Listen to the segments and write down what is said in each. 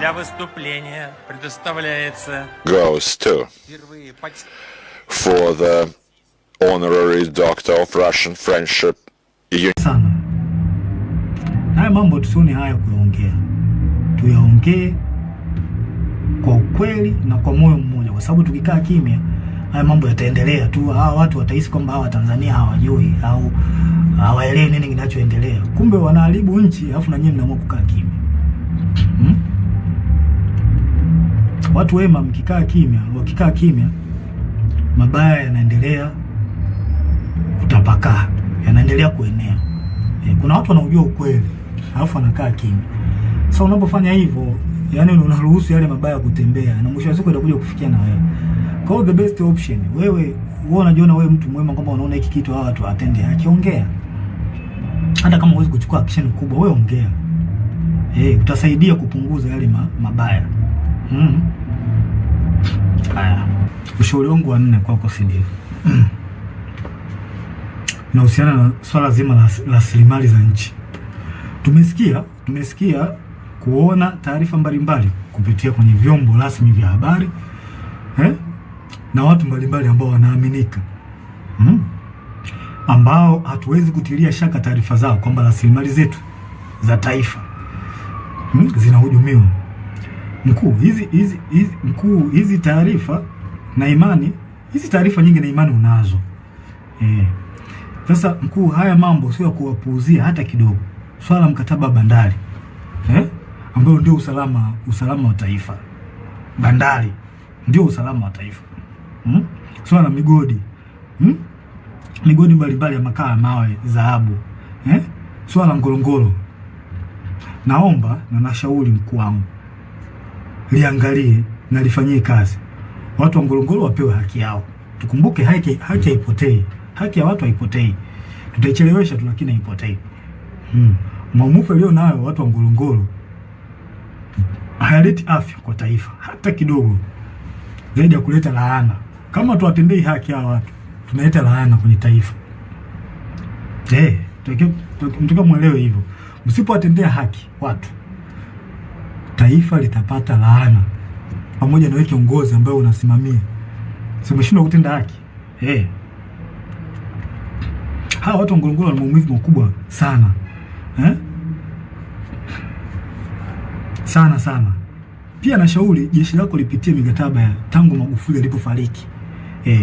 Для выступления предоставляется goes to впервые for the honorary doctor of Russian Friendship Sana haya mambo tusione haya kuyaongea, tuyaongee kwa ukweli na kwa moyo mmoja, kwa sababu tukikaa kimya haya mambo yataendelea tu. Hawa watu watahisi kwamba hawa Tanzania hawajui au hawaelewi nini kinachoendelea, kumbe wanaharibu nchi, alafu na nyinyi mnaamua kukaa kimya, Watu wema mkikaa kimya, wakikaa kimya, mabaya yanaendelea kutapakaa, yanaendelea kuenea. E, kuna watu wanaojua ukweli alafu wanakaa kimya. Sasa unapofanya hivyo, yani unaruhusu yale mabaya kutembea na mwisho wa siku itakuja kufikia na wewe. Kwa hiyo the best option, wewe wewe unajiona wewe mtu mwema kwamba unaona hiki kitu hawa watu watende haki, ongea. Hata kama huwezi kuchukua action kubwa, wewe ongea. Eh, utasaidia kupunguza yale mabaya. Haya. Ushauri wangu wa nne kwako CDF inahusiana na swala zima la rasilimali za nchi. Tumesikia kuona taarifa mbalimbali kupitia kwenye vyombo rasmi vya habari na watu mbalimbali ambao wanaaminika, ambao hatuwezi kutilia shaka taarifa zao kwamba rasilimali zetu za taifa zinahujumiwa. Mkuu, hizi mkuu, hizi taarifa na imani, hizi taarifa nyingi na imani unazo. Sasa mkuu, haya mambo sio ya kuwapuuzia hata kidogo. Swala la mkataba wa bandari ambayo ndio usalama wa taifa. Bandari ndio usalama wa taifa. Swala la migodi, Migodi mbalimbali ya makaa, mawe, dhahabu. Swala la Ngorongoro, naomba na nashauri mkuu wangu liangalie na lifanyie kazi. Watu wa Ngorongoro wapewe haki yao. Tukumbuke haki haipotei, haki ya watu haipotei. Tutaichelewesha tu, lakini haipotei. Maumivu yaliyo nayo watu wa Ngorongoro hayaleti afya kwa taifa hata kidogo, zaidi ya kuleta laana. Kama tuwatendei haki hawa watu, tunaleta laana kwenye taifa. Mtoka mwelewe hivyo. Msipowatendea haki watu, taifa litapata laana, pamoja na wewe kiongozi ambaye unasimamia. Si umeshindwa kutenda haki? Hawa watu wa Ngorongoro wana maumivu makubwa sana. Sana sana. Pia nashauri jeshi lako lipitie mikataba ya tangu Magufuli alipofariki.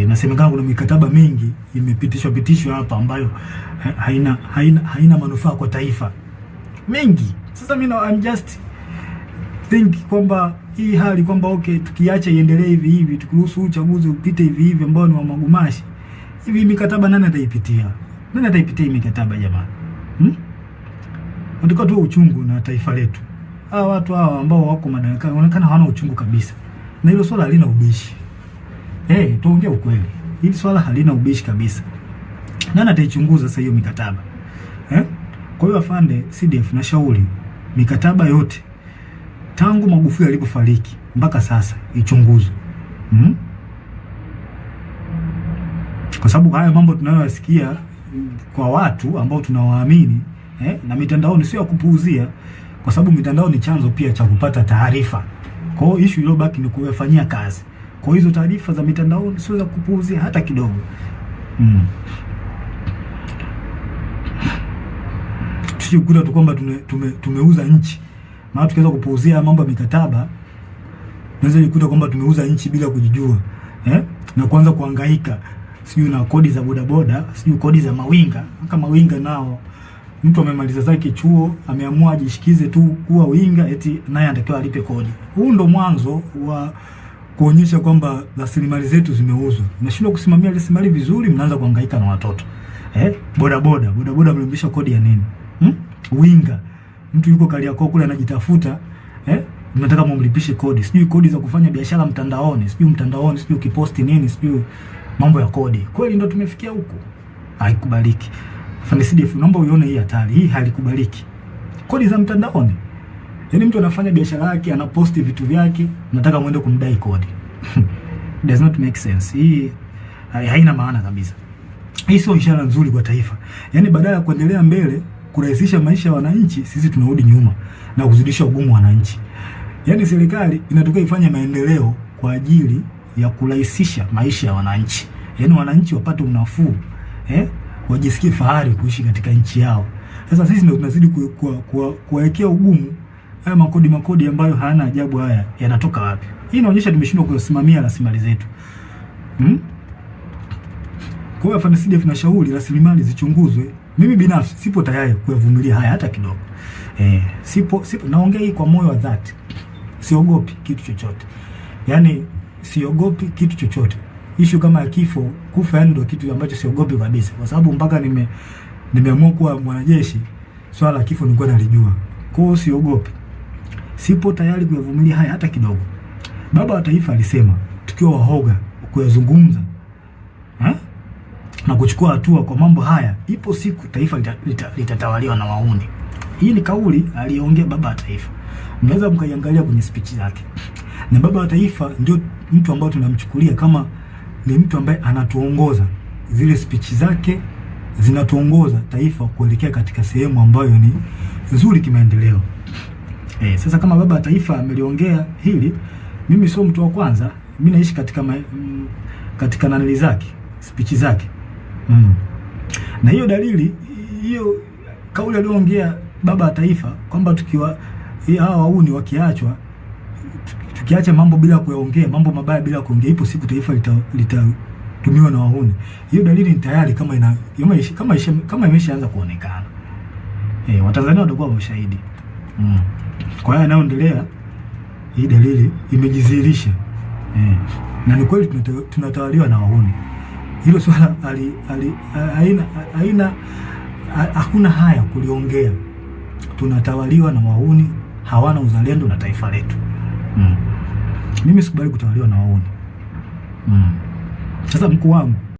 Nasemekana kuna mikataba mingi imepitishwa pitishwa hapa ambayo haina manufaa kwa taifa. Mingi. Sasa mimi I'm just think kwamba hii hali kwamba okay, tukiacha iendelee hivi hivi, tukiruhusu uchaguzi upite hivi hivi ambao ni wa magumashi, hivi mikataba nani ataipitia? Nani ataipitia hii mikataba jamani? Unataka tu uchungu na taifa letu. Hawa watu hawa ambao wako madarakani wanaonekana hawana uchungu kabisa. Na hilo swala halina ubishi. Tuongee ukweli. Hili swala halina ubishi kabisa. Nani ataichunguza sasa hiyo mikataba? Kwa hiyo afande CDF, nashauri mikataba yote tangu Magufuli alipofariki mpaka sasa ichunguzwe. Kwa sababu haya mambo tunayoyasikia kwa watu ambao tunawaamini na mitandaoni sio ya kupuuzia, kwa sababu mitandao ni chanzo pia cha kupata taarifa. Kwa hiyo issue iliyobaki ni kuyafanyia kazi. Kwa hizo taarifa za mitandaoni sio za kupuuzia hata kidogo. Tusikuta tu kwamba tumeuza nchi. Maana tukiweza kupuuzia mambo ya mikataba, tunaweza kukuta kwamba tumeuza nchi bila kujijua. Na kuanza kuhangaika sijui na kodi za bodaboda, sijui kodi za mawinga. Kama mawinga nao mtu amemaliza zake chuo, ameamua ajishikize tu kuwa winga, eti naye anatakiwa alipe kodi. Huu ndo mwanzo wa kuonyesha kwamba rasilimali zetu zimeuzwa. Mnashindwa kusimamia rasilimali vizuri, mnaanza kuhangaika na watoto. Bodaboda, bodaboda mlimbisha kodi ya nini? Winga. Mtu yuko Kariakoo kule anajitafuta, Mnataka mumlipishe kodi. Sijui kodi za kufanya biashara mtandaoni, sijui mtandaoni, sijui ukiposti nini, sijui mambo ya kodi. Kweli ndo tumefikia huko? Haikubaliki. Afande CDF, naomba uione hii hatari. Hii halikubaliki. Kodi za mtandaoni. Yaani mtu anafanya biashara yake, anaposti vitu vyake, nataka muende kumdai kodi. Does not make sense. Hii haina maana kabisa. Hii sio ishara nzuri kwa taifa. Yaani badala ya kuendelea mbele, kurahisisha maisha ya wananchi, sisi tunarudi nyuma na kuzidisha ugumu wa wananchi. Yaani serikali inatakiwa ifanye maendeleo kwa ajili ya kurahisisha maisha ya wananchi, yaani wananchi wapate unafuu, wajisikie fahari kuishi katika nchi yao. Sasa sisi ndio tunazidi kuwawekea ugumu haya makodi makodi ambayo hayana ajabu, haya yanatoka wapi? Hii inaonyesha tumeshindwa kusimamia rasilimali zetu. Kwa hiyo afande CDF nashauri rasilimali zichunguzwe. Mimi binafsi sipo tayari kuyavumilia haya hata kidogo. Sipo naongea hii kwa moyo wa dhati. Siogopi kitu chochote. Yaani siogopi kitu chochote. Issue kama ya kifo, kufa yani ndio kitu ambacho siogopi kabisa, kwa sababu mpaka nimeamua kuwa mwanajeshi, swala la kifo nilikuwa nalijua. Kwa hiyo siogopi. Sipo tayari kuyavumilia haya hata kidogo. Baba wa Taifa alisema tukiwa wahoga kuyazungumza na kuchukua hatua kwa mambo haya, ipo siku taifa litatawaliwa na wahuni. Hii ni kauli aliongea baba wa taifa, mnaweza mkaiangalia kwenye speech yake. Na baba wa taifa ndio mtu ambaye tunamchukulia kama ni mtu ambaye anatuongoza, zile speech zake zinatuongoza taifa kuelekea katika sehemu ambayo ni nzuri kimaendeleo. Sasa kama baba wa taifa ameliongea hili, mimi sio mtu wa kwanza, mimi naishi katika nanili zake, speech zake. Na hiyo dalili hiyo kauli aliyoongea baba wa taifa kwamba tukiwa hawa wahuni wakiachwa, tukiacha mambo bila kuyaongea, mambo mabaya bila kuongea, ipo siku taifa litatumiwa na wahuni. Hiyo dalili ni tayari kama ina kama kama imeshaanza kuonekana. Watanzania watakuwa mashahidi. Kwa hiyo yanayoendelea, hii dalili imejidhihirisha. Na ni kweli tunatawaliwa na wahuni. Hilo swala ali, haina hakuna haya kuliongea. Tunatawaliwa na wahuni, hawana uzalendo na taifa letu. Mimi sikubali kutawaliwa na wahuni. Sasa mkuu wangu